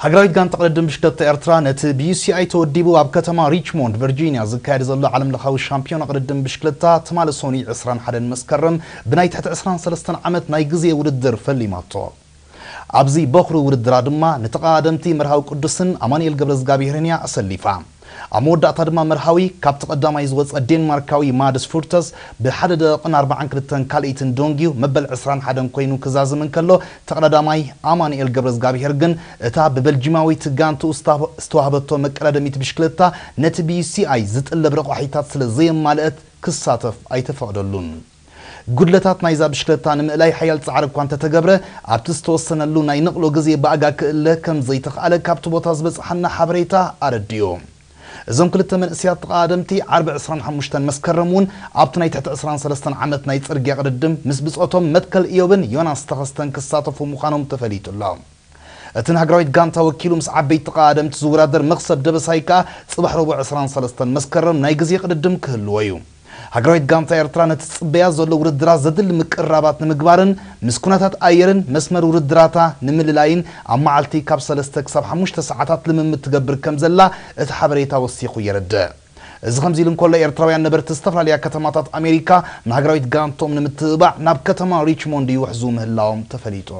ሃገራዊት ጋንታ ቅድድም ብሽክለታ ኤርትራ ነቲ ብዩሲኣይ ተወዲቡ ኣብ ከተማ ሪችሞንድ ቨርጂኒያ ዝካየድ ዘሎ ዓለም ለኻዊ ሻምፒዮና ቅድድም ብሽክለታ ትማሊ ሰኑይ ዕስራን ሓደን መስከረም ብናይ ትሕቲ ዕስራን ሰለስተን ዓመት ናይ ግዜ ውድድር ፈሊማቶ። ኣብዚ በኹሪ ውድድራ ድማ ንተቐዳደምቲ መርሃዊ ቅዱስን ኣማኑኤል ገብረዝጋብሔርን እያ ኣሰሊፋ። ኣብ መወዳእታ ድማ መርሃዊ ካብቲ ቀዳማይ ዝወጸ ዴንማርካዊ ማድስ ፉርተስ ብሓደ ደቂቕን ኣርባዓን ክልተን ካልኣይትን ደንጊዩ መበል ዕስራን ሓደን ኮይኑ ክዛዝም እንከሎ፣ ተቐዳዳማይ ኣማኑኤል ገብረዝጋብሔር ግን እታ ብበልጂማዊት ጋንትኡ ዝተዋህበቶ መቀዳደሚት ብሽክለታ ነቲ ብዩሲኣይ ዝጥለብ ረቋሒታት ስለ ዘየማልአት ክሳተፍ ኣይተፈቕደሉን። ጉድለታት ናይዛ ብሽክለታ ንምእላይ ሓያል ጻዕሪ እኳ እንተተገብረ፣ ኣብቲ ዝተወሰነሉ ናይ ንቕሎ ግዜ ብኣጋ ክእለ ከም ዘይተኽኣለ ካብቲ ቦታ ዝበጽሓና ሓበሬታ ኣረዲኡ። እዞም ክልተ መንእሰያት ተቐዳደምቲ ዓርቢ ዕስራን ሓሙሽተን መስከረም እውን ኣብቲ ናይ ትሕቲ ዕስራን ሰለስተን ዓመት ናይ ጽርግያ ቅድድም ምስ ብጾቶም መትከል ኢዮብን ዮናስ ተኸስተን ክሳተፉ ምዃኖም ተፈሊጡ ኣሎ። እቲ ንሃገራዊት ጋንታ ወኪሉ ምስ ዓበይቲ ተቐዳደምቲ ዝወዳደር መኽሰብ ደበሳይ ከኣ ጽባሕ ረቡዕ ዕስራን ሰለስተን መስከረም ናይ ግዜ ቅድድም ክህልዎ እዩ። ሃገራዊት ጋንታ ኤርትራ ነቲ ዝጽበያ ዘሎ ውድድራት ዘድሊ ምቅርራባት ንምግባርን ምስ ኩነታት ኣየርን መስመር ውድድራታ ንምልላይን ኣብ መዓልቲ ካብ ሰለስተ ክሳብ ሓሙሽተ ሰዓታት ልምምድ ትገብር ከም ዘላ እቲ ሓበሬታ ወሲኹ የረድእ። እዚ ከምዚ ኢሉ እንከሎ፣ ኤርትራውያን ነበርቲ ዝተፈላለያ ከተማታት ኣሜሪካ ንሃገራዊት ጋንቶም ንምትብባዕ ናብ ከተማ ሪችሞንድ ይውሕዙ ምህላዎም ተፈሊጡ።